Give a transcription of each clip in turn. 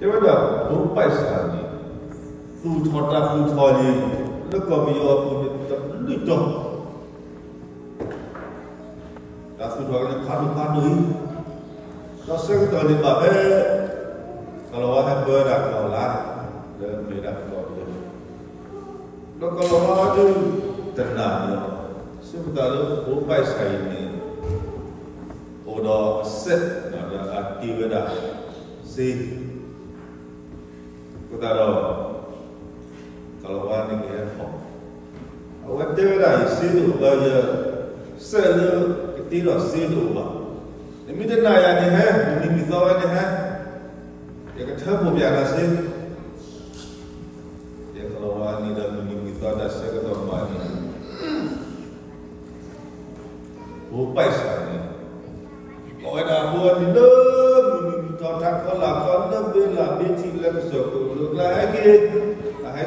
တဲဝဲဒၣ် ဘိးဘၣ်ဆၣ်န့ၣ် သူၣ်ထီၣ်တၢ်သူၣ်ထီၣ်န့ၣ် လၢကီၢ်ပယီၤအပူၤန့ၣ် တလုၢ်တီၤ တၢ်သူၣ်ထီၣ်န့ၣ် ဖးဒိၣ်ဖးဒိၣ်အံၤ, ဒီးဆၢကတီၢ်န့ၣ်ဘၣ်ဖဲ ကီၢ်လီၤဝါဟဲပၢဝဲဒၣ်ကီၢ်လါ လၢအမ့ၢ်ဝဲဒၣ်ကီၢ်ပယီၤ ဒီးကီၢ်လီၤဝါဒုး တနာ်န့ၣ်လီၤ. စံးပသးလၢ ဘိးဘၣ်ဆၣ်အံၤန့ၣ် အိၣ်ဒီးအစဲး ဒီးအက့ၤဝဲဒၣ်စ့ အဃိသတးဒီး ကီၢ်လီၤဝါန့ၣ်ကဟဲဖီၣ်, အဝဲတဲဝဲဒၣ်အံၤ စ့တအိၣ်ဘၣ်ယဲ, စဲးလၢကတ့ဒီးစ့တအိၣ်ဘၣ်. နမ့ၢ်တနာ်ယၤန့ၣ်ဟဲ, မုၢ်နံၤမုၢ်သီဝဲန့ၣ်ဟဲ, ယကထၢဖှိၣ်ပျဲနၤစ့ ယကီၢ်လီၤဝါန့ၣ်ဒီး မုၢ်နံၤမုၢ်သီတၢ်ဆၢကတီၢ်မးန့ၣ် ဘိးဘၣ်ဆၣ်န့ၣ် ကိးဝဲဒၣ်အဖိအလံၤလၢ မုၢ်နံၤမုၢ်သီ ထးခီလၢ်ခီ လၢဘ့လၢ်ဘ့ထံး လၢကစၢၢ်ခိၣ်လိၤကျါ ဟဲက့ၤ, ဟဲက့ၤ ဟဲက့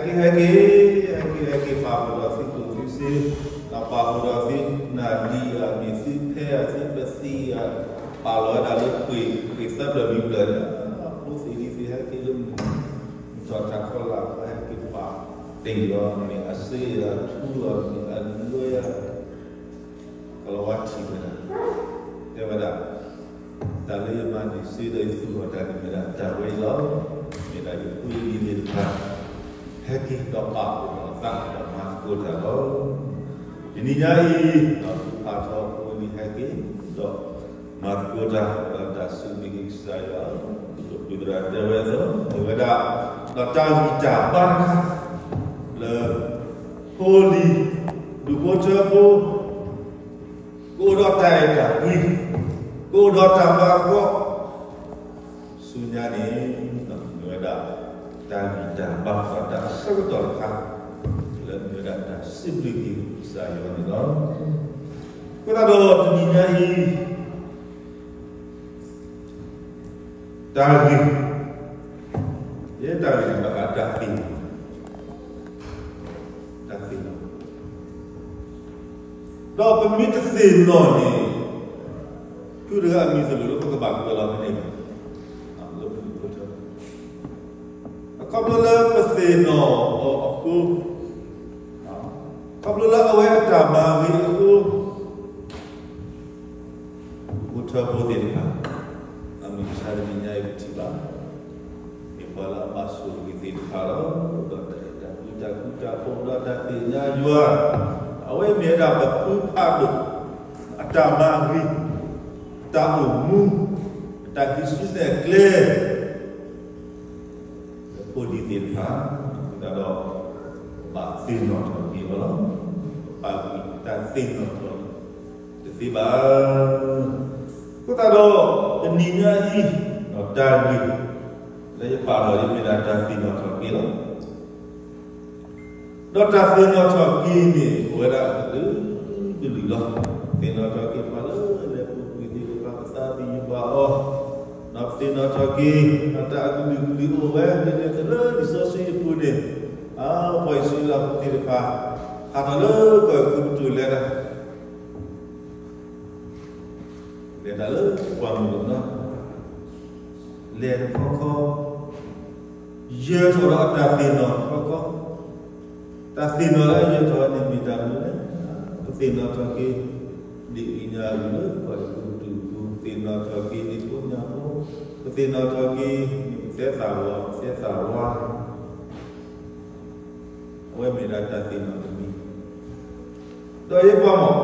ၤ, ဟဲက့ၤ ဟဲက့ၤ ပာ်ဖှိၣ်ဒီးသုကျိၣ်သုစ့, ဒီးပာ်ဖှိၣ်ဒီးသုနၢ်ဒံအမံၤ သုဖဲအသုပသံအ, ပာ်လီၤဝဲဒၣ်လၢဃ့ၢ်သၢဖျၢၣ်လွံၢ်ဖျၢၣ်န့ၣ်, ဖိသ့ၣ်လံၤသ့ၣ် ဟဲက့ၤလၢမုၢ်နံၤမုၢ်သီ ထးခီလၢ်ခီ ဟဲက့ၤပာ်တ့ၢ်လီၤမ့ၢ်အစ့အထူအမံၤအလွဲၢ် ကီၢ်လီၤဝါထံၣ်ဝဲဒၣ်, တဲဝဲဒၣ်, တၢ်လၢယမၤန့ၢ်စ့ဒီးယသူၣ်ထီၣ်တၢ်န့ၣ် မ့ၢ်ဒၣ်တၢ်ဝဲအံၤလီၤ. မ့ၢ်ဒၣ်ယဖိယလံၤသ့ၣ်တဖၣ် ဟဲက့ၤဒီးပာ်ဖှိၣ်ဒီးသးဒီးမၤသကိးတၢ်လီၤ. တနံၤညါအံၤ ဒီးဖိဖးထီဖိလံၤဟဲက့ၤဒီးမၤသကိးတၢ် ဒီးတၢ်စံးဘျုးကစၢ်ယွၤ, ဒီးပသရၣ်တဲဝဲအသိး မ့ၢ်ဝဲဒၣ် ဒီးတၢ်ဂံၢ်တၢ်ဘါတခါ လၢ ဖိလံၤ ဒူၣ်ဖိထၢဖိ ကအိၣ်ဒီးတၢ်အဲၣ်တၢ်ကွံ, ကအိၣ်ဒီးတၢ်မၤသကိး ဆူညါန့ၣ် မ့ၢ်ဝဲဒၣ် တၢ်ဂံၢ်တၢ်ဘါ ဒီးတၢ်အဆၢကတီၢ်တခါ လၢမ့ၢ်ဝဲဒၣ်တၢ်စံးဘျုးက့ၤကစၢ်ယွၤန့ၣ်လီၤ. အဃိသတးဒီးတနံၤညါအံၤ တၢ်ဂ့ၢ်, ယဲတၢ်ဂ့ၢ်န့ၣ်ဘၣ်ဃးတၢ်သ့ၣ်နီၣ်, တၢ်သ့ၣ်နီၣ်, ဒီးပမ့ၢ်တသ့ၣ်နီၣ်န့ၣ် ဖုတဂၤအမံၤတလိၣ်လၢပကဘၣ်ကွဲးလီၤဖဲန့ၣ်ဘၣ်, လၢပလိၣ်ဖိထၢ အခီဖျိလၢပသ့ၣ်နီၣ်အီၤအဃိ, ခီဖျိလၢအဝဲအတၢ်မၤဂ့ၤအဃိ ဖိထၢဖိသ့ၣ်တဖၣ်, အမုၢ်မဆါတနံၤညါအံၤပထံၣ်ဘၣ်, မ့ၢ်ပှၤလၢအဘၣ်ဆိၣ်ဂ့ၤသ့ၣ်တဖၣ်လီၤ. ဒီးတၢ်အဲၣ်တၢ်ကွံ တၢ်ဃူတၢ်ဖိး ဒီးတၢ်သ့ၣ်ညါယွၤ, အဝဲမ့ၢ်ဝဲဒၣ်ပဖုဖးဒိၣ် အတၢ်မၤဂ့ၤ, အတၢ်အိၣ်မူ, အတၢ်ဟံးစုနဲၣ်ကျဲ ဖိလံၤသ့ၣ်တဖၣ်, အဃိသတးဒီး ဘၣ်သ့ၣ်နီၣ်ထီၣ်က့ၤအီၤလီၤ. ပပာ်ကွံာ်တၢ်သ့ၣ်နီၣ်ထီၣ်တသ့ဘၣ်. အဃိသတးဒီး တနံၤညါအံၤ တၢ်ဂ့ၢ် လၢယပာ်လီၤအံၤမ့ၢ်ဒၣ်တၢ်သ့ၣ်နီၣ်ထီၣ်က့ၤလီၤ. ဒီးတၢ်သ့ၣ်နီၣ်ထီၣ်က့ၤန့ၣ် အိၣ်ဝဲဒၣ်အကလုာ်ကလုာ်လီၤ. သ့ၣ်နီၣ်ထီၣ်က့ၤပှၤလၢလဲၤပူၤကွံာ်သ့ၣ်တဖၣ် ပသးသယုၢ်ဘၣ်အီၤ, ဒီးပသ့ၣ်နီၣ်ထီၣ်က့ၤ တၢ်အကလုာ်ကလုာ်အိၣ်ဝဲ ဒ်န့ၣ်အသိးလၢလံာ်စီဆှံအပူၤန့ၣ်, ပှၤအံၣ်စရ့လးဖိသ့ၣ်တဖၣ် ဟးထီၣ်လၢကီၢ်အဲၤကူပတူးလဲၤတၢ် လဲၤတၢ်လၢပှၢ်မုၢ်ကနီၤ, လဲၤတခီခီ, ယၢၤထီၣ်ဒီးအတၢ်သ့ၣ်နီၣ်တခီခီ, တၢ်သ့ၣ်နီၣ်လၢအယၢၤထီၣ်န့ၣ်မ့ၢ်တၢ်မနုၤလဲၣ်. ပသ့ၣ်နီၣ်ထီၣ်က့ၤ ဒ်အံၤညါအံၤလၢပှၤအဲၤကူပတူးပူၤ, ပသ့ၣ်နီၣ်ထီၣ်က့ၤဒ်ဖိညၣ်ဖိ, ပသ့ၣ်နီၣ်ထီၣ်က့ၤ မ့ၢ်ပသဲသးဝး ပသဲသးဝါ အဝဲမ့ၢ်ဒၣ်တၢ်သ့ၣ်နီၣ်တမံၤ, ဒီးယဲပှၤမး,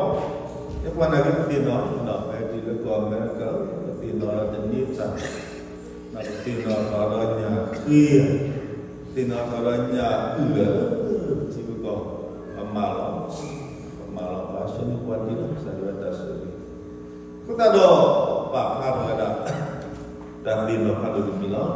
ယဲပှၤနာ်က့ၤပသ့ၣ်နီၣ်, ပဟဲတုၤလၢကီၢ်အမဲရကၤ ပသ့ၣ်နီၣ်ဒီးတန့သး, ပသ့ၣ်နီၣ်ထီၣ်ဒီးညၣ်ဃ့, ပသ့ၣ်နီၣ်ထီၣ်ဒီးညၣ်အုၣ်လၢ ပထံပကီၢ်, ပမၤလီၤ, ပမၤလီၤဘၣ်ဆၢန့ၣ်ပှၤဒ်လီၤ ကစၢ်ယွၤတၢ်ဆိၣ်ဂ့ၤ, အဃိသတးဒီး ပာ်ဖျါထီၣ်ဝဲဒၣ် တၢ်သ့ၣ်နီၣ်ဖးဒိၣ်တမံၤလီၤ. အံၣ်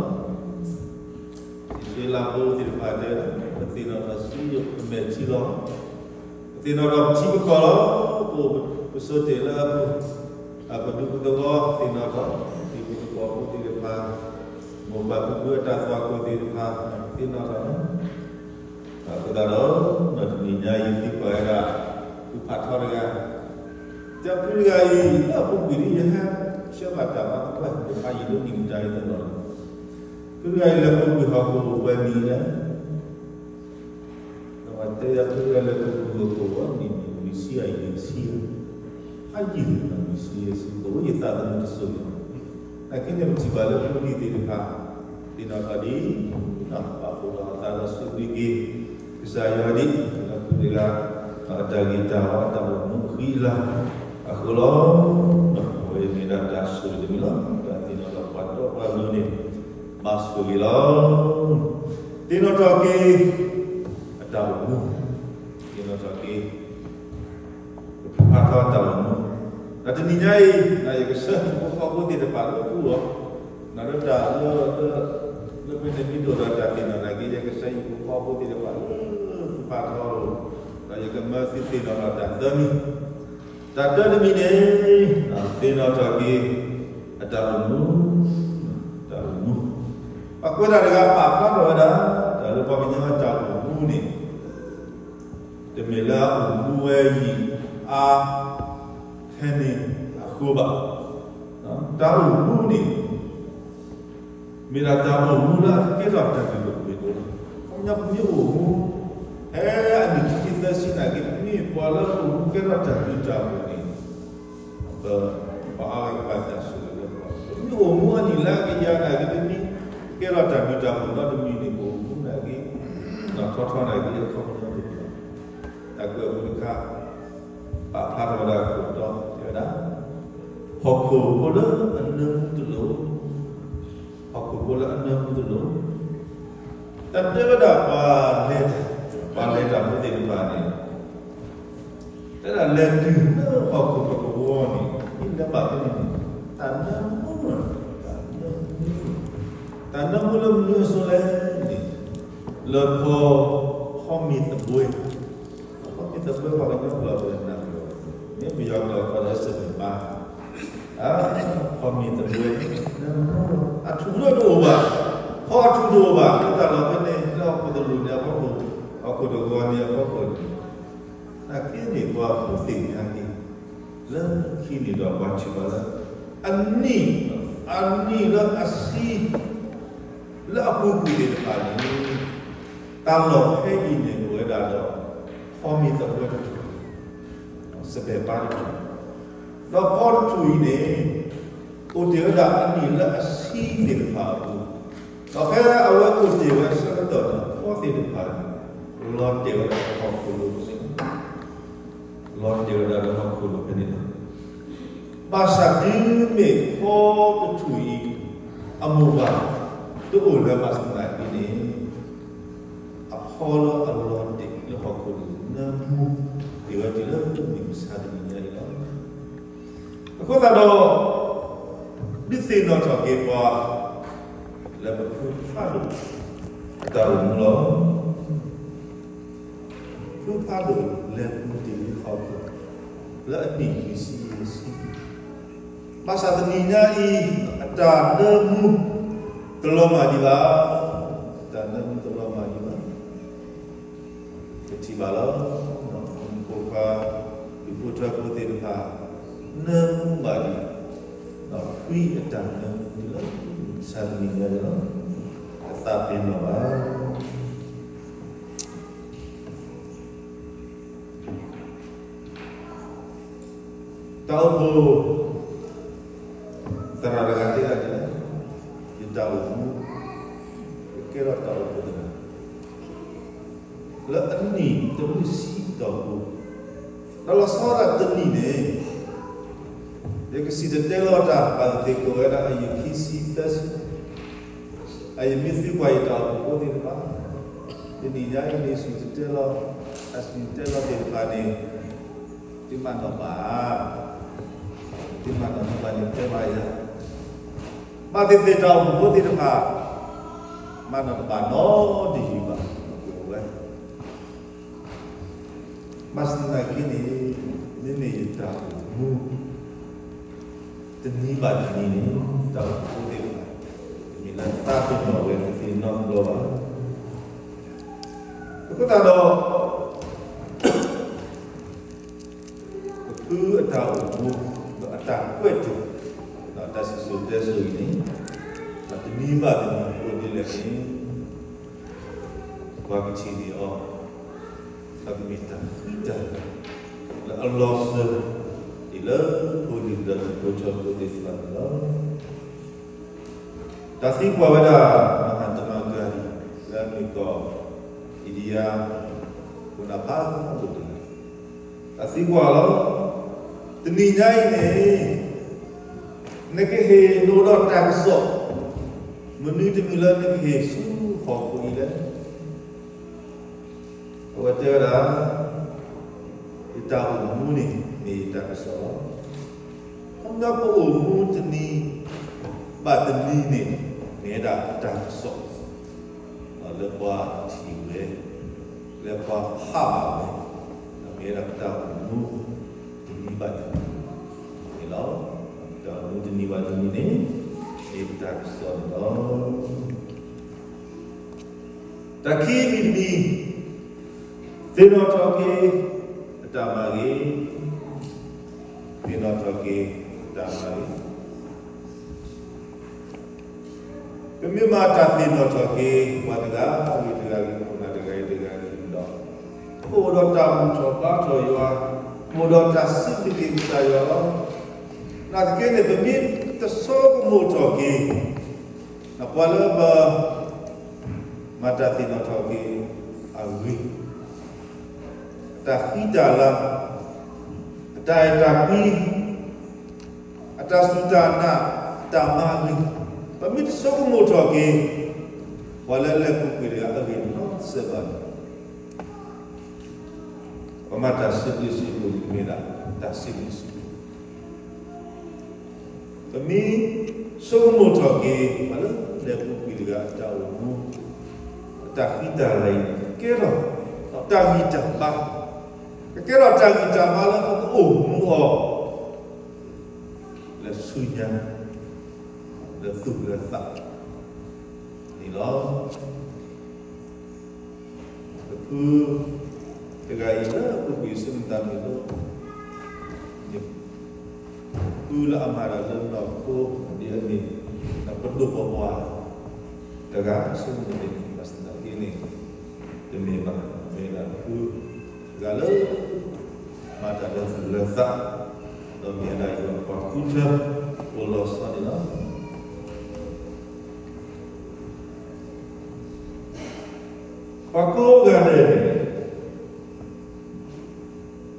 စရ့လးဖိသ့ၣ်တဖၣ်တဲ, ပသ့ၣ်နီၣ်ထီၣ်ဆူယမဲာ်ထံလီၤ. ပသ့ၣ်နီၣ်ထီၣ်ပထံပကီၢ်လီၤ. ပအိၣ်ပဆိးတ့ၢ်လၢ ပဒူပသဝီ သ့ၣ်နီၣ်ထီၣ်, ပထံပကီၢ်ဖိသ့ၣ်တဖၣ်, မိၢ်ပၢ်ဖံဖုအတၢ်သွၣ်ခိၣ်သ့ၣ်တဖၣ် သ့ၣ်နီၣ်ထီၣ်လီၤ. အဃိသတးဒီး ဒီးတနံၤညါအံၤသံကွၢ်ဝဲဒၣ် ဖုဖးထီတဂၤ, တဲဖုတဂၤအံၤ လၢအပူၤကွံာ်ဒ်ယဟဲဆှၢဘၣ်တၢ်ဘါသပှၢ် ယဖးယံာ်လၢနံၣ်ကတၢၢ်အံၤတနီၤလီၤ. ဖုဂၤအံၤလဲၤပူၤကွံာ်ဟီၣ်ခိၣ်ဝဲနံၤလဲၣ်, ဒီးပှၤတဲယၤဖုဂၤလဲၤပူၤကွံာ်ဟီၣ်ခိၣ်ဝဲနံၤန့ၣ် နွံဆံအယံၤဆံ, ဖးယံၤန့ၣ်နွံဆံယဲၢ်ဆံ ကအိၣ်ယသးသမူတစိၤလီၤ. နာ်က့န့ၣ် ပထံၣ်ဘၣ်လၢပူၤနံၤသ့ၣ်တဖၣ် သ့ၣ်နီၣ်ထီၣ်ဒ် ပာ်ဖှိၣ်ထီၣ်အသးဒီးစူးကွံာ်က့ၤ ကစၢ်ယွၤဒ် လၢပူၤတဂၤ အတၢ်ဂ့ၤတၢ်ဝါ တၢ်အိၣ်မူအဃံအလၤအဃိလီၤ. အဝဲမ့ၢ်ဒၣ်တၢ်ဆိၣ်ဂ့ၤတမံၤလီၤ. တၢ်သ့ၣ်နီၣ်ထီၣ်ပှၤတီပှၤလိၤန့ၣ် မၤဆိၣ်ဂ့ၤလီၤ. သ့ၣ်နီၣ်ထီၣ်က့ၤ အတၢ်အိၣ်မူ, သ့ၣ်နီၣ်ထီၣ်က့ၤ ပဖုဖးထီတၢ်အိၣ်မူ, ဒီးတနံၤညါအံၤ ယကဆှၢဟံၣ်ဖိဃီဖိသ့ၣ်တဖၣ်လၢပူၤအီၤ, ဒီးလၢတၢ်လၢ လၢမ့ၢ်နမ့ၢ်ဒိၣ်ဒီးတၢ်သ့ၣ်နီၣ်နာ်က့ ယကဆှၢဟံၣ်ဖိဃီဖိသ့ၣ်တဖၣ်လၢပဖးထီအီၤ, ဒီးယကမၢသုသ့ၣ်နီၣ်ထီၣ်တၢ်သၢမံၤ, တၢ်တၢတမံၤန့ၣ် သ့ၣ်နီၣ်ထီၣ်က့ၤ အတၢ်အိၣ်မူ, တၢ်အိၣ်မူ, ပှၤကွဲးတၢ်တဂၤပာ်ဖျါထီၣ်ဝဲဒၣ် တၢ်လၢပှၤကညီတၢ်အိၣ်မူန့ၣ် တမ့ၢ်လၢအအိၣ်မူဝဲယံာ်အါ ဖဲန့ၣ်အဃိဘၣ်. တၢ်အိၣ်မူန့ၣ် မ့ၢ်ဒၣ်တၢ်အိၣ်မူလၢအကဲထီၣ်တၢ်ဘျုးတၢ်ဖှိၣ်ဒိၣ်လီၤ. ခီပညီပမ့ၢ်အိၣ်မူ ဖဲအနံၣ်ခံဆံသၢဆံနာ်က့ ပမ့ၢ်ပှၤလၢအိၣ်မူကဲထီၣ်တၢ်ဘျုးတၢ်ဖှိၣ်န့ၣ် ပ ပှၤအါဂၤကဘၣ်တၢ်ဆိၣ်ဂ့ၤလၢပှၤ ပမ့ၢ်အိၣ်မူအနံၣ်လၢအကယၤနာ်က့ ပမ့ၢ်ကဲထီၣ်တၢ်ဘျုးတၢ်ဖှိၣ်နီတမံၤန့ၣ် ပအိၣ်မူနာ်က့ ထီထီနာ်က့ အခီပညီတမံၤ တၢ်ကွဲးပူၤတခါ ပာ်ဖျါထီၣ်ဝဲဒၣ်အခိၣ်တီ တဲဝဲဒၣ် ဟီၣ်ခိၣ်ဖိလၢအနၢမူတလိၤ, ဟီၣ်ခိၣ်ဖိလၢအနၢမူတလိၤ, တၢ်တဲဝဲဒၣ်ပှၤလဲၤတၢ်, ပှၤလဲၤတၢ်ဖိသ့ၣ်တဖၣ်န့ၣ် တဲဒၣ်လဲၤတုၤလၢဟီၣ်ခိၣ်တကဝီၤန့ၣ် မ့ၢ်လဲၤဘၣ်ဖဲန့ၣ်န့ၣ် တၢ်နၢမူ, တၢ်နၢမူ, တၢ်နၢမူလၢမနုၤအစိၤလဲၣ်န့ၣ် လၢဖီ, ဖီမ့ၤသဘှဲ, ဖီမ့ၤသဘှဲ ပှၤကညီကျိာ်ပနၢ်ပၢၢ်, မ့ၢ်ပယီၤကျိာ်ဃီဒီး စပဲပါ ဖီမ့ၤသဘှဲ, အထူၣ်ဒိၣ်တအိၣ်ဘၣ်, ဖီအထူၣ်တအိၣ်ဘၣ် လၢတၢ်လီၢ်ဖဲန့ၣ် လၢဟီၣ်ခိၣ်တလိၤန့ၣ်အဖီခိၣ်, ဟီၣ်ခိၣ်တကဝီၤန့ၣ်အဖီခိၣ်န့ၣ် နာ်က့န့ၣ် ပှၤဖိသ့ၣ်ညါက့ၤ လၢခံန့ၣ်ဒီးပှၤထံၣ်ဘၣ်လၢ အနံၣ်, အနံၣ်လၢအဆံ လၢအပူၤကွံာ်သ့ၣ်တဖၣ်န့ၣ် တၢ်လီၢ်ဖဲအံၤန့ၣ်အိၣ်ဝဲဒၣ်ဒီး ဖီမ့ၤသဘှဲတထူၣ်, စပဲပါတထူၣ်, ဒီးဖီတထူၣ်အံၤန့ၣ် အိၣ်တ့ၢ်ဝဲဒၣ်အနံၣ်လၢအဆံသ့ၣ်တဖၣ်အပူၤ, ဒီးဖဲအဝဲအိၣ်တ့ၢ်ဝဲအဆၢကတီၢ်န့ၣ် ဖီသ့ၣ်တဖၣ်န့ၣ် လီၤတဲာ်ဝဲဒၣ်လၢဟီၣ်ခိၣ်လိၤဖဲန့ၣ်လီၤ. လီၤတဲာ်ဝဲဒၣ်လၢဟီၣ်ခိၣ်လိၤဖဲန့ၣ်လီၤ. ဘၣ်ဆၣ်တုၤမ့ၢ်ဖီတထူၣ်အံၤ အမိၢ်ပၢ်တအိၣ်လၢၤဘၣ်ဆၣ်သနာ်က့န့ၣ် အဖီလၢအလီၤတဲာ်လၢဟီၣ်ခိၣ်လိၤ နၢမူတ့ၢ်ဝဲတုၤလၢမုၢ်မဆါတနံၤညါအံၤလီၤ. အဃိသတးဒီး ဒုးသ့ၣ်နီၣ်ထီၣ်က့ၤပှၤ လၢပဖုဖးဒိၣ်အတၢ်အိၣ်မူလီၤ. ဖုဖးဒိၣ်လဲၤပူၤတ့ၢ်လံဟီၣ်ခိၣ် လၢအနံၣ်နွံဆံယဲၢ်ဆံ, ဘၣ်ဆၣ်တနံၤညါအံၤ အတၢ်နၢမူ တလီၤမၢ်ဒံးဘၣ်, အတၢ်နၢမူတလီၤမၢ်ဒံးဘၣ်. ပထံၣ်ဘၣ်လီၤ, ဖိခွါ ဒူၣ်ဖိထၢဖိသ့ၣ်တဖၣ် နၢမူဘၣ်ဒံး ဒီးဖှံအတၢ်နၢမူလၢ ဆါတနံၤညါန့ၣ်လီၤ. အသးပ့ၤနီၣ်ဘၣ် တၢ်အိၣ်ဖှိၣ် သရၣ်တဂၤတဲဒၣ်န့ၣ်, ယတၢ်အိၣ်မူ ယကဲထီၣ်တၢ်အိၣ်ဖှိၣ်တဂၤ လၢအနံၣ်တမုၢ်ဆံတီၢ်ပူၤ, ဒီးလီၤဆီဒၣ်တနံၣ်န့ၣ် ယကစံၣ်တဲၤတဲလီၤတၢ် ဘၣ်သ့ၣ်သ့ၣ်ကိးဝဲဒၣ်အယံာ်ခံဆံသၢဆံ, အယမ့ၢ်သံကွၢ်ယတၢ်အိၣ်ဖှိၣ်ဖိသ့ၣ်တဖၣ်, တနံၤညါအံၤန့ၣ် စံၣ်တဲၤတဲလီၤ, အစံၣ်တဲၤတဲလီၤသ့ၣ်တဖၣ်န့ၣ် သုမၤနီၣ်ဘၣ်, သုမၤနီၣ်ဘၣ်န့ၣ်တဲဘၣ်ယၤ, ဘၣ်သ့ၣ်သ့ၣ်တၢ်အိၣ်ဖှိၣ်ဖိသ့ၣ်တဖၣ် မၤနီၣ်တဘၣ်နီတယံၤဘၣ်, ဝဲ ဘၣ်ဆၣ်သနာ်က့န့ၣ် မ့မ့ၢ်ယတၢ်အိၣ်မူ တနံၤဘၣ်တနံၤန့ၣ် တၢ်အိၣ်ဖှိၣ်ဖိသ့ၣ်တဖၣ် တမ့ၢ်လၢသးပ့ၤနီၣ်ဝဲတသ့နီတဘျီဘၣ်. အဃိသတးဒီး ပဖုအတၢ်အိၣ်မူ ဒီးအတၢ်ကွဲးတၢ် ဒီးတၢ်စံၣ်စိၤတဲစိၤအံၤန့ၣ် တနံၤဘၣ်တနံၤ အိၣ်ဒံး န့ၣ် ပှၤကထံၣ်န့ၢ်အီၤ, ဒီးကမ့ၢ်တၢ်ဃံတၢ်လၤ လၢအလီၤစၢၤ ဒ်လၢဖိလံၤဒီးဖိဆၢဖိသ့ၣ်တဖၣ်န့ၣ်လီၤ. တၢ်သံကွၢ်ဝဲဒၣ် မဟါတမၤကၤ လၢအမ့ၢ်ကီၢ် India ခိၣ်နၢ်ဖးဒိၣ်တဂၤ တၢ်သံကွၢ်လီၤ, တနံၤညါအံၤန့ၣ် နကဟ့ၣ်နအိၣ်ဒီးတၢ်ကစီၣ် မနုၤတမံၤလၢနကဟ့ၣ်ဆူဟီၣ်ခိၣ်အံၤလဲၣ်. အဝဲတဲဝဲဒၣ် ယတၢ်အိၣ်မူန့ၣ် မ့ၢ်ယတၢ်ကစီၣ်လီၤ. ခီဖျိပအိၣ်မူတနံၤဘၣ်တနံၤန့ၣ် မ့ၢ်ဝဲဒၣ်တၢ်ကစီၣ် လၢပှၤထံၣ်ဝဲ, လၢပှၤဖးဘၣ်ဝဲ, ဒီးမ့ၢ်ဝဲဒၣ်ပတၢ်အိၣ်မူတနံၤဘၣ်တနံၤန့ၣ်လီၤ. ပတၢ်အိၣ်မူတနံၤဘၣ်တနံၤန့ၣ် မ့ၢ်ပတၢ်ကစီၣ်န့ၣ်လီၤ. တၢ်ခံမံၤတမံၤ, သ့ၣ်နီၣ်ထီၣ်က့ၤအတၢ်မၤဂ့ၤ, သ့ၣ်နီၣ်ထီၣ်က့ၤအတၢ်မၤဂ့ၤ. ပမ့ၢ်မၤတၢ်သ့ၣ်နီၣ်ထီၣ်က့ၤ ပှၤတဂၤဂ့ၤတဂၤဂ့ၤ ခိၣ်နၢ်တဂၤဂ့ၤတဂၤဂ့ၤဒီး ပအိၣ်ဒီးတၢ်ဘူၣ်ထီၣ်ဘါထီၣ်ယွၤ, ပအိၣ်ဒီးတၢ်စံးဘျုးက့ၤကစၢ်ယွၤလီၤ. နာ်သက့န့ၣ် ပမ့ၢ်တဆိကမိၣ်ထီၣ်က့ၤ ပှၤလၢပမၤတၢ်သ့ၣ်နီၣ်ထီၣ်က့ၤအဂ့ၢ်, အတၢ်ဃံတၢ်လၤ, အတၢ်အဲၣ်တၢ်ကွံ, အတၢ်စူၢ်တၢ်နာ်, အတၢ်မၤဂ့ၤ, ပမ့ၢ်တဆိကမိၣ်ထီၣ်က့ၤ ပှၤလၢလဲၤပူၤကွံာ်တဂၤအဂ့ၢ်နီတစဲးဘၣ်န့ၣ် ပမၤတၢ်စံးဘျုးစံးဖှိၣ်န့ၣ် မ့ၢ်ဒၣ်တၢ်စံးဘျုးစံးဖှိၣ်. ပမ့ၢ်ဆိကမိၣ်ထီၣ်က့ၤ ပှၤလၢလဲၤပူၤကွံာ်တဂၤအတၢ်အိၣ်မူ, အတၢ်ဃံတၢ်လၤအံၤန့ၣ် ကကဲထီၣ်တၢ်ဂံၢ်တၢ်ဘါ, ကကဲထီၣ်တၢ်ဂံၢ်တၢ်ဘါလၢပကအိၣ်မူအီၤ လၢဆူညါ လၢသူၣ်လၢသးန့ၣ်လီၤ. ပဖုတဂၤအံၤလၢပူၤကွံာ်ဆူနသးမုၢ်ဒိၣ်န့ၣ် ဖုလၢအမၤတၢ်လၢနီၢ်ခိဒ်အမ့ၢ် ပဒိၣ်ပပှၢ်တဂၤဆူမုၢ်ဒိၣ်န့ၣ် ဘၣ်ဆၣ်သနာ်က့န့ၣ် တမ့ၢ်ဘၣ်, မ့ၢ်ဒၣ်ဖုတဂၤလၢ မၤတၢ်လၢသူၣ်လၢသး, ဒီးမ့ၢ်ဝဲဒၣ်ယွၤအပှၤဃုထၢ အိၣ်လီၤဆီန့ၣ်လီၤ. ပှၤကိးဂၤဒဲးန့ၣ် အိၣ်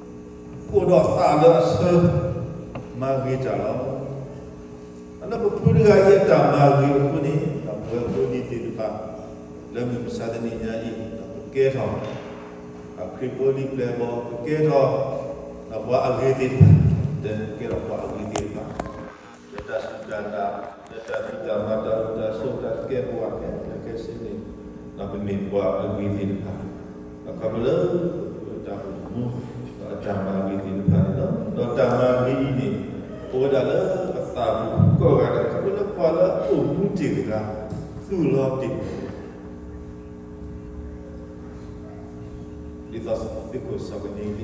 ဒီးသးလၢအဆၢမၤဂ့ၤတၢ်လီၤ. အလၢပဖုတဂၤအံၤအတၢ်မၤဂ့ၤအဃိန့ၣ် ဒီးပဝဲဖိလံၤသ့ၣ်တဖၣ် လၢမုၢ်မဆါတနံၤညါအံၤ ဒီးပကဲထီၣ် အခရံာ်ဖိလံၤပျဲၢ်ဘီၣ် ပကဲထီၣ် ဒီးပှၤအဂ့ၤသ့ၣ်တဖၣ်, ဒီးပကဲထီၣ်ပှၤအဂ့ၤသ့ၣ်တဖၣ် လၢတၢ်စူၢ်တၢ်နာ်, လၢတၢ်ဖံးတၢ်မၤ, တၢ်အိၣ်တၢ်ဆိး, တၢ်ကဲပဝးခဲလၢာ်ခဲဆ့န့ၣ်, ဒီးပမ့ၢ်ပှၤအဂ့ၤသ့ၣ်တဖၣ်, ဒီးခီဖျိလၢ တၢ်အိၣ်မူ, ဒီးအတၢ်မၤဂ့ၤသ့ၣ်တဖၣ်န့ၣ်လီၤ. ဒီးတၢ်မၤဂ့ၤအံၤန့ၣ် အိၣ်ဝဲဒၣ်လၢပသးပူၤကိးဂၤဒဲး, ခီဖျိလၢပှၤလၢအအိၣ်မူတ့ၢ်တဂၤ သူၣ်လီၤတ့ၢ် ဒ်သိးသုးခိၣ်စီၤကနံလံ,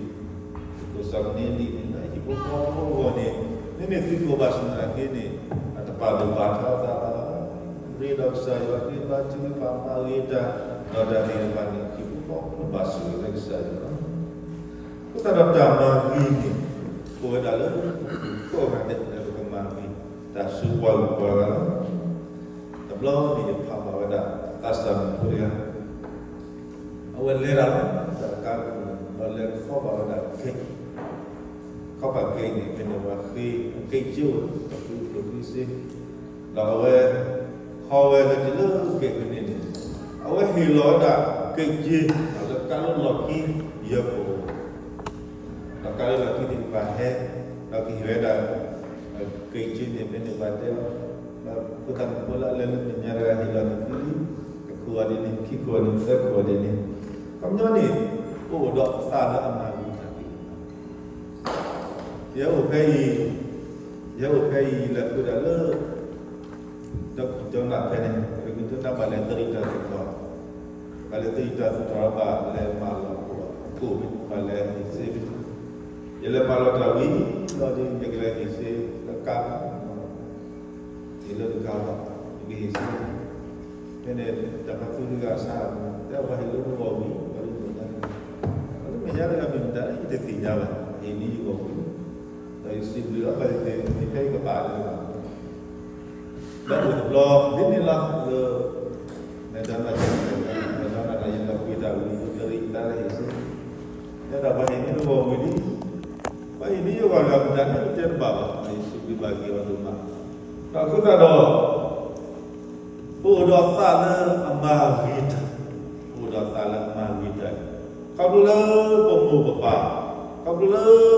သုးခိၣ်စီၤကနံလံန့ၣ် ဟံၣ်ဖိဃီဖိအဂီၢ်န့ၣ် မ့မ့ၢ်သုးခိၣ်ဘၣ်ဆၣ်သနာ်က့န့ၣ် အတပာ်ဒိၣ်ပာ်ထီအသးဘၣ်, ရ့ဒီးကစၢ်ယွၤ ဃ့ဘါထုကဖၣ် မၤဂ့ၤတၢ်, ဒီးတၢ်သ့ၣ်တဖၣ်န့ၣ် ဟံၣ်ဖိဃီဖိဘၣ်ဆိၣ်ဂ့ၤလၢကစၢ်ယွၤလီၤ. အဃိသတးဒီးတၢ်မၤဂ့ၤန့ၣ် အိၣ်ဝဲဒၣ်လၢ ကိးဂၤဒဲးလၢပကမၤဂ့ၤ တၢ်ဆူပှၤဂုၤပှၤဂၤလီၤ. တဘျီန့ၣ်ယဖးဘၣ်ဝဲဒၣ် သးစၢ်မုၣ်ဖိတဂၤ အဝဲလဲၤတၢ်လီၤ တၢ်ကါပူၤန့ၣ် ဒီးလဲၤခီဘၣ်ဝဲဒၣ်ကဲး, ခီဘၣ်ကဲးန့ၣ် ဖဲန့ၣ်ပှၤဃ့အကဲးက့အိၣ် ဒီးဃုကျိၣ်ဃုစ့, ဒီးအဝဲ ခီဝဲလၢတုၤလၢကဲးဖဲန့ၣ်န့ၣ် အဝဲဟ့ၣ်လီၤဝဲဒၣ်ကဲးက့ ဒီးလၢကါလၢလီၢ်ခံယဲၢ်ခိၣ် ဒီးကါလၢလီၢ်ခံသ့ၣ်တဖၣ်ဟဲ, ဒီးကဟ့ၣ်ဝဲဒၣ် ကဲးက့န့ၣ် ဖဲန့ၣ်ပှၤတဲအီၤ, ဖိသၣ်မုၣ်ဖိလၢအလဲၤလၢမဲာ်ညါတဂၤဟ့ၣ်လီၤနသုလံ, တခိၣ်အီၤဒ်န့ၣ် ခံခိၣ်အီၤဒ်န့ၣ် သၢခိၣ်အီၤဒ်န့ၣ်, ခီပညီန့ၣ် အိၣ်ဒီးသးလၢအမၤဂ့ၤတၢ်သ့ၣ်တဖၣ် ယဟဲအိၣ်ဖဲအံၤ, ယဟဲအိၣ်ဖဲအံၤ ယလဲၤဃုဒၣ်လၢ ဒီကံၢ်ဒီနၢ်ဖဲန့ၣ်, ဒီကံၢ်ဒီနၢ်ဘၣ်လဲၤသရံးတၢ်သူၣ်ထီၣ်, ဘၣ်လဲၤသရံးတၢ်သူၣ်ထီၣ် ဘၣ်လဲၤမၤလီၢ်ကိၣ်အကိၣ်မ့ၢ် ဘၣ်လဲၤဟ့ၣ်စ့မ့ၢ်, ယလဲၤမၤလီၤတၢ်ဝံၤလီၤဒီး ယကလဲၤဟ့ၣ်စ့လၢကါ, ယလၢကါဘၣ်, ယကဟ့ၣ်စ့ ဖဲန့ၣ် တၢ်ဖးသူတဂၤစါ တဲအဝဲဟဲလၢနဂီၢ်ဝံၤ ပှၤလၢမဲာ်ညါတဂၤ, ပှၤလၢမဲာ်ညါတဂၤမ့ၢ်မတၤလဲၣ် ယတသ့ၣ်ညါဘၣ်, ဟဲလၢယဂီၢ်ဝံၤ, ဒီးယစံးဘျုးအီၤ ဘၣ်ယသ့ၣ်ညါဖဲယကဘၣ်လၢ ဒီးအိၣ်တဘျီ ဒ်န့ၣ်လီၤလၢ မဲာ်တၢ်မၤစၢၤ မဲာ်တၢ်မၤစၢၤ ယလီၤကွံာ်တၢ်ဝံၤ ယတရံးသးလၢဟံၣ်ဆူ တဲဒၣ်ပှၤဟဲလၢနဂီၢ်ဝံၤလံ, ပှၤဟဲလၢယဂီၢ်တဂၤမတၤလဲၣ် တဲတဘၣ်ဘၣ်, ယစံးဘျုးဘၣ်က့ၤအီၤဒိၣ်မး, ဒီးအဃိသတးဒီး ပအိၣ်ဒီးသးလၢအမၤဂ့ၤတၢ်, ပအိၣ်ဒီးသးလၢအမၤဂ့ၤတၢ်,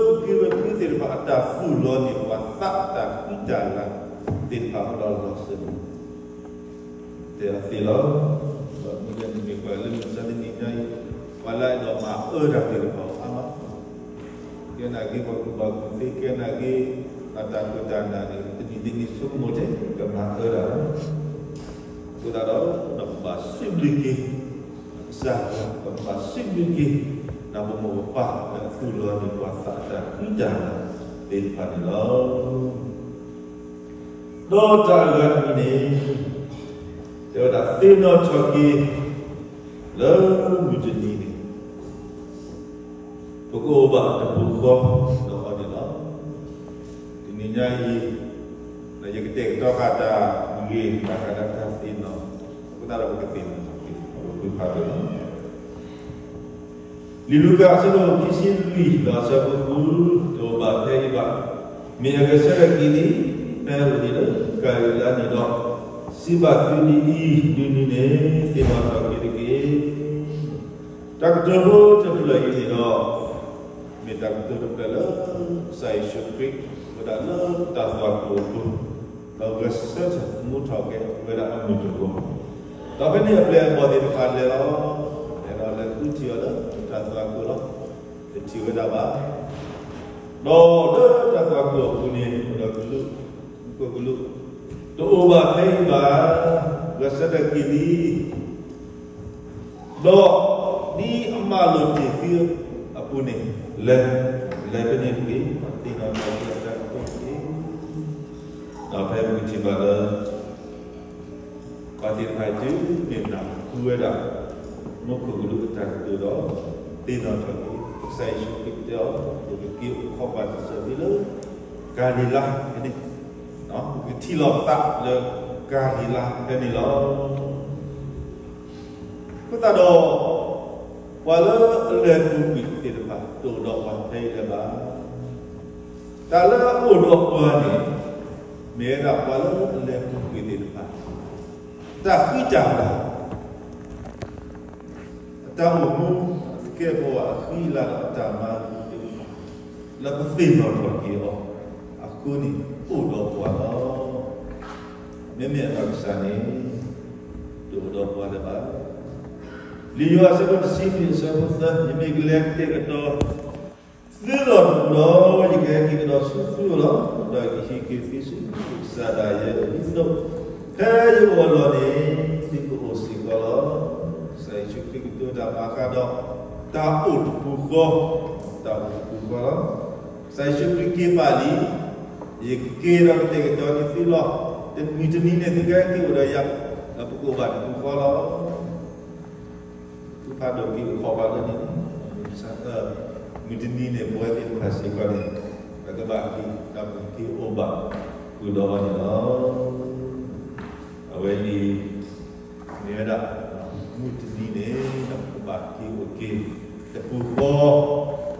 ခီဖျိလၢပမိၢ်ပပၢ်, ခီဖျိလၢပဖံပဖုသ့ၣ်တဖၣ်အတၢ်သူၣ်လီၤန့ၢ်ပှၤသးအတၢ်ဃံတၢ်လၤသ့ၣ်တဖၣ်အလီၢ်လီၤစၢၤန့ၣ် တဲအီၤသ့လီၤ. ဒီးမ့ၢ်လၢနမ့ၢ်ကွၢ်လၢမုၢ်မဆါတနံၤညါအံၤ, ပှၤလၢအအဲၣ်ဒိးမၤအၢတၢ်သ့ၣ်တဖၣ်အါမး, ကဲနာ်က့ၤပှၤကူၣ်ဘၣ်ကူၣ်သ့, ကဲနာ်က့ၤ အတၢ်ကွၢ်တၢ်နာ်န့ၣ် တနံၤတနံၤဆိကမိၣ်ထဲ ကမၤအၢတၢ်လီၤ. အဃိသတးဒီး ပဘၣ်စံးဘျုးက့ၤ ကစၢ်ယွၤ, ပဘၣ်စံးဘျုးက့ၤ ဒီးပမိၢ်ပပၢ်လၢအသူၣ်လီၤန့ၢ်ပှၤသးအတၢ်ဃံတၢ်လၤသ့ၣ်တဖၣ်န့ၣ်လီၤ. ဒီးတၢ်အဂၤတမံၤန့ၣ် တဲဝဲဒၣ်သ့ၣ်နီၣ်ထီၣ်က့ၤ လၢမုၢ်တနံၤန့ၣ် ပကအိၣ်ဘၣ်တပူၤဃီဒီးအီၤန့ၣ်လီၤ. တနံၤညါအံၤ ယကတဲာ်ကတီၤဃာ်တၢ်ဂ့ၢ် ဘၣ်ဃးဒီးတၢ်သ့ၣ်နီၣ်, အဃိသတးဒီးပကသ့ၣ်နီၣ်ထီၣ်က့ၤ ပဖုဖးဒိၣ်လီၤ. လံာ်လူၤကၣ်အဆၢဒိၣ်ခံဆံလွံၢ် ဒီးအဆၢဖိဃု, တအိၣ်ဘၣ်ဖဲအံၤဘၣ်. မ့ၢ်အဂဲၤဆၢထၢၣ်က့ၤလံ, ဖဲအအိၣ်လၢကၤလံၤလါန့ၣ်ဒီး, စံးဘၣ်သုဒ်အံၤ, ဒုးနံၤန့ၣ် သ့ၣ်နီၣ်ထီၣ်က့ၤတက့ၢ်. တၢ်ကတိၤဖိတဖျၢၣ်အံၤန့ၣ်ဒီး မ့ၢ်တၢ်ကတိၤတဖျၢၣ်လၢ ကစၢ်ယ့ၣ်ၡူးခရံာ် ဝဲဒၣ်လၢတၢ်သွၣ်ခိၣ်အပူၤ, ဒီးဂဲၤဆၢထၢၣ်သမူထီၣ်က့ၤဝဲဒၣ်အမုၢ်တဂီၤ, ဒီးဖဲန့ၣ်အပျဲၢ်အဘီၣ်သ့ၣ်တဖၣ်လဲၤလီၤ, လဲၤဒီးလဲၤဃုထံၣ်အီၤလၢတၢ်သွၣ်ခိၣ်လီၤ, တထံၣ်ဝဲဒၣ်ဘၣ်. ဒီးလၢတၢ်သွၣ်ခိၣ်အပူၤန့ၣ် အိၣ်ဒီးကလူး, မူခိၣ်ကလူး, တအိၣ်ဘၣ်ဖဲအံၤဘၣ်, ဂဲၤဆၢထၢၣ်က့ၤလံ. ဒီးဒ်အမၤလိာ်တ့ၢ်သုအပူၤန့ၣ်, လဲၤ, လဲၤဖဲန့ၣ်တက့ၢ်, သ့ၣ်နီၣ်ထီၣ်က့ၤအတၢ်ကတိၤတက့ၢ်. ဒီးဖဲပကထံၣ်ဘၣ်လၢ ပှၤသ့ၣ်တဖၣ်တုၤမ့ၢ်နၢ်ဟူဝဲဒၣ် မူခိၣ်ကလူးအတၢ်ကတိၤဒီး သ့ၣ်နီၣ်ထီၣ်က့ၤ ကစၢ်ယ့ၣ်ၡူးခရံာ်တဲအီၤ ပကက့ၤအိၣ်ခိးပှၤတစၢၤသ့လၢ ကၤလံၤလါဖဲန့ၣ်, ပကထံၣ်လိာ်ပသးလၢ ကၤလံၤလါဖဲန့ၣ်လီၤ. အဃိသတးဒီး ပှၤလၢအလဲၤပူၤကွံာ်သ့ၣ်တဖၣ် တအိၣ်ဒီးပှၤဖဲအံၤလၢၤဘၣ်. တၢ်လၢအအိၣ်ဒီးပှၤန့ၣ် မ့ၢ်ဝဲဒၣ်ပှၤလၢအလဲၤပူၤကွံာ်သ့ၣ်တဖၣ် တၢ်ဃံတၢ်လၤ အတၢ်အိၣ်မူ အသကဲာ်ပဝး အဃံအလၤဒီးအတၢ်မၤသ့ၣ်တဖၣ် လၢပသ့ၣ်နီၣ်ထီၣ်က့ၤအီၤ အဃိန့ၣ် အိၣ်ဒီးပှၤလီၤ. မ့မ့ၢ်အနီၢ်ကစၢ်န့ၣ် တအိၣ်ဒီးပှၤလၢၤဘၣ်. လံာ်ယိၤဟၣ်အဆၢဒိၣ်တဆံလွံၢ်အဆၢဖိသၢ, ယမ့ၢ်ကလဲၤကတဲာ်ကတီၤ သုလီၢ်တပူၤဒီး ယကဟဲက့ၤကဒီးဆူသုအအိၣ်လီၤ. ဒီးယကဟံးက့ၤသုဆူ ကစၢ်ဒၣ်ယဲအဒ်သိး ဖဲယအိၣ်အလီၢ်န့ၣ် သုကအိၣ်စ့ၢ်ကီးလီၤ. ကစၢ်ယ့ၣ်ၡူးခရံာ်ကတိၤတၢ်ဘၣ်ဃးဒီး တၢ်အိၣ်တပူၤဃီ, တၢ်အိၣ်တပူၤဃီလီၤ. ကစၢ်ယ့ၣ်ၡူးခရံာ်က့ၤပာ်လံ, ယကက့ၤဒီးကတဲာ်ကတီၤန့ၢ်သုလီၤ. တမုၢ်တနံၤန့ၣ် သုကဟဲက့ၤအိၣ်ဒီးယၤ, ဒီးပကအိၣ်ဘၣ်တပူၤဃီလီၤ. သုဖးဒိၣ်က့ၤအိၣ်ခိးဘၣ်လၢန့ၣ်, မုၢ်တနံၤန့ၣ် ပဝဲသ့ၣ်တဖၣ်စ့ၢ်ကီးန့ၣ် ပကဘၣ်က့ၤ ဒီးပကက့ၤအိၣ်ဘၣ်ဃုာ်ဒီးအီၤန့ၣ်လီၤ. အဝဲအံၤ မ့ၢ်ဝဲဒၣ် မုၢ်တနံၤန့ၣ် ပကဘၣ်က့ၤအိၣ်က့ၤ တပူၤဃီ, ဒီးပ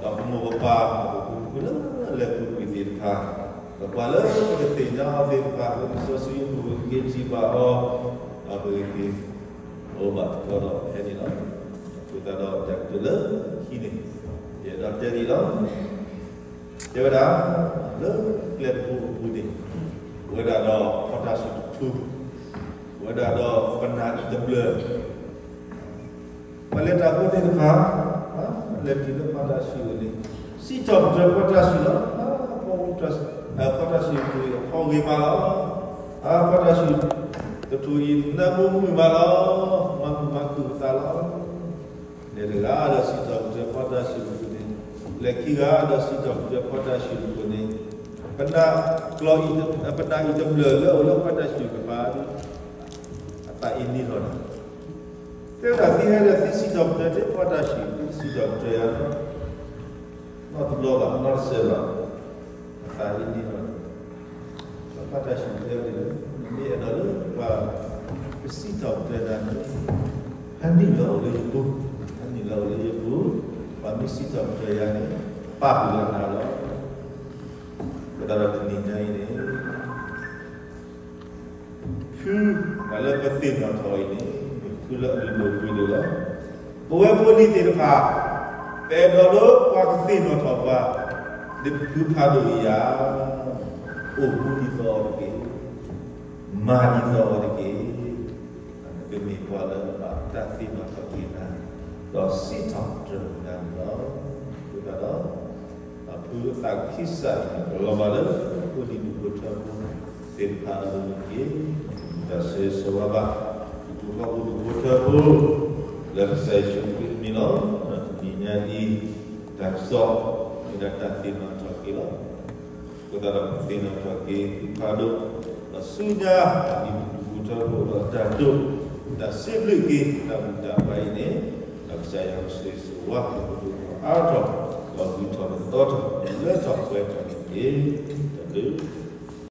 မိၢ်ပပၢ် ဒီးပပူၤလၢလဲၤပူၤကွံာ်သ့ၣ်တဖၣ်, ဒီးပှၤလၢပကသ့ၣ်ညါအီၤသ့ၣ်တဖၣ် လၢပစီဆှံအပူၤ ပကက့ၤထံၣ်ဘၣ်အီၤ, ဒီးပကက့ၤ အိၣ်ဘၣ်တကီဒီးဖဲန့ၣ်လီၤ. အဃိသတးဒီးတၢ်ကတိၤလၢခံန့ၣ် ယအဲၣ်ဒိးတဲဒ်အံၤလီၤ. တဲဝဲဒၣ် လၢကျဲတဘိအပူၤန့ၣ် အိၣ်ဝဲဒၣ်ဒီးဖီတၢ်စူၣ်တထူ, အိၣ်ဝဲဒၣ်ဒီးပနၢ်အံၤတဘျၢၣ် ပှၤလဲၤတၢ်ဖိသ့ၣ်တဖၣ် လဲၤတုၤလၢဖီတၢ်စူၣ်န့ၣ် စံးထီၣ်ပတြၢၤဖီတၢ်စူၣ်လီၤ. ဖီတၢ်စူၣ်တထူအံၤ ဖီဂ့ၤမးလီၤ. ဖီတၢ်စူၣ်တထူအံၤ နၢမူမုာ်မးလီၤ. မၤမုာ်မၤခုၣ်ပသးလီၤ. လဲၤတဂၤဒီးစံးထီၣ်ပတြၢၤဖီတၢ်စူၣ်တထူန့ၣ်, လဲၤခံဂၤဒီးစံးထီၣ်ပတြၢၤဖီတၢ်စူၣ်တထူန့ၣ်, ပနၢ်ကျီအံၤ, ပနၢ်အံၤတဘျၢၣ်လၢအအိၣ်လၢဖီတၢ်စူၣ်ကပၤဒီး သးအ့န့ၢ်ထီၣ်နၤ, တဲဝဲဒၣ် သုဟဲဒီးသုစံးထီၣ်ပတြၢၤ တဲပှၤတၢ်ဆံး သုစံးထီၣ်ပတြၢၤယၤလီၤ, နီတဘျီဘၣ် နီတစဲးဘၣ်, အသးအ့န့ၢ်ထီၣ်နၤ, ပှၤတၢ်ဆံးတဲဝဲဒၣ်, မ့ၢ်အဲၣ်ဒိးလၢပှၤကစံးထီၣ်ပတြၢၤနၤန့ၣ်, ဟဲနုာ်လီၤအိၣ်လၢယပူၤ, ဟဲနုာ်လီၤအိၣ်လၢယပူၤ, ပှၤမ့ၢ်စံးထီၣ်ပတြၢၤယၤန့ၣ်, ပာ်ဃုာ်လီၤနၤလီၤ. အဃိသတးဒီးတနံၤညါအံၤန့ၣ် ဖုလၢပသ့ၣ်နီၣ်ထီၣ်အံၤန့ၣ် ဖုလၢအလုၢ်ဒိၣ်ပှ့ၤဒိၣ်လီၤ. ပဝဲဖိလံၤသ့ၣ်တဖၣ်, ပအဲၣ်ဒိးလၢပှၤကသ့ၣ်နီၣ်ထီၣ်ပှၤ, ဒ်ဖုဖးဒိၣ်အံၤဧါ, အိၣ်မူဒ်သိးအီၤတက့ၢ်, မၤဒ်သိးအီၤတက့ၢ်. ကမ့ၢ်ပှၤလၢအဘၣ်တၢ်သ့ၣ်နီၣ်ထီၣ်က့ၤနၤ, ဒီးစံးထီၣ်ပတြၢၤနၤန့ၣ်လီၤ. အဃိသတးဒီး ဖုအသးခံစးအံၤန့ၣ် ကလီၤဘၣ်လၢ ဖိလံၤဒူၣ်ဖိထၢဖိသ့ၣ်တဖၣ်အလိၤတက့ၢ်. တၢ်ဆိၣ်ဂ့ၤဆိၣ်ဝါဘၣ် ဒူၣ်ဖိထၢဖိ ဒူၣ်ဖိထၢဖိ လၢကစၢ်ယ့ၣ်ၡူးခရံာ်အမံၤလီၤ. တနံၤညါအံၤ တၢ်ကစီၣ် မ့ၢ်ဒၣ်တၢ်သ့ၣ်နီၣ်ထီၣ်က့ၤလီၤ. အဃိသတးဒီး ပသ့ၣ်နီၣ်ထီၣ်က့ၤ ဖုဖးဒိၣ် ဒီးဆူညါ ဒူၣ်ဖိထၢဖိဒီးတၢ်ဒိၣ် တၢ်စံးဘျုးက့ၤ တၢ်ဘူၣ်တၢ်ဘါအံၤန့ၣ် ဒီးကစၢ်ယွၤကဆိၣ်ဂ့ၤဆိၣ်ဝါ ကဒိၣ်ထီၣ်အါထီၣ် ဒီးဂုၢ်ထီၣ်ပသီထီၣ် လၢထီၣ်ပှဲၤထီၣ်န့ၣ်တက့ၢ်. တၢ်ဘျုး